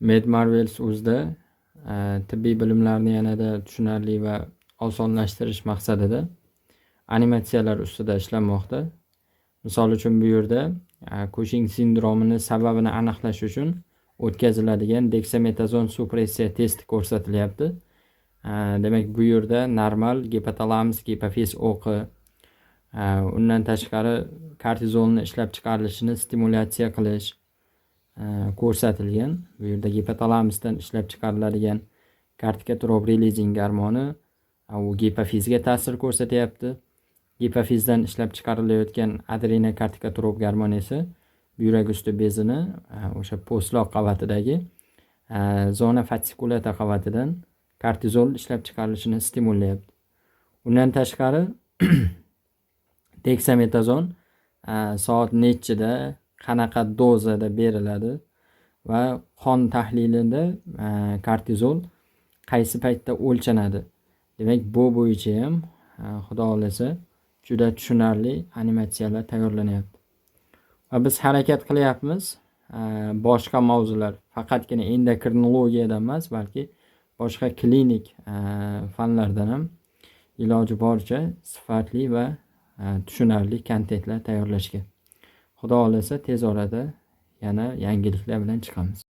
MedMarvels uzda tibbiy bilimlarni yanada tushunarli va osonlashtirish maqsadida animatsiyalar ustida ishlanmoqda. Misol uchun, bu yerda Kushing sindromini sababini aniqlash uchun o'tkaziladigan deksametazon supressiya testi ko'rsatilyapti. Demak, bu yerda normal gipotalamus gipofiz o'qi, undan tashqari kortizolni ishlab chiqarilishini stimulyatsiya qilish ko'rsatilgan. Bu yerda gipotalamusdan ishlab chiqariladigan kortikotrop releasing gormoni u gipofizga ta'sir ko'rsatyapti. Gipofizdan ishlab chiqarilayotgan adrenokortikotrop gormon esa buyrak usti bezini o'sha po'stloq qavatidagi zona fascikulata qavatidan kortizol ishlab chiqarilishini stimullayapti. Undan tashqari, deksametazon soat nechida, qanaqa dozada beriladi va qon tahlilida kortizol qaysi paytda o'lchanadi. Demak, bu bo'yicha ham, xudo xohlasa, juda tushunarli animatsiyalar tayyorlanyapti. Va biz harakat qilyapmiz boshqa mavzular, faqatgina endokrinologiyadan emas, balki boshqa klinik fanlardan ham iloji boricha sifatli va tushunarli kontentlar tayyorlashga. Xudo xohlasa, tez orada yana yangiliklar bilan chiqamiz.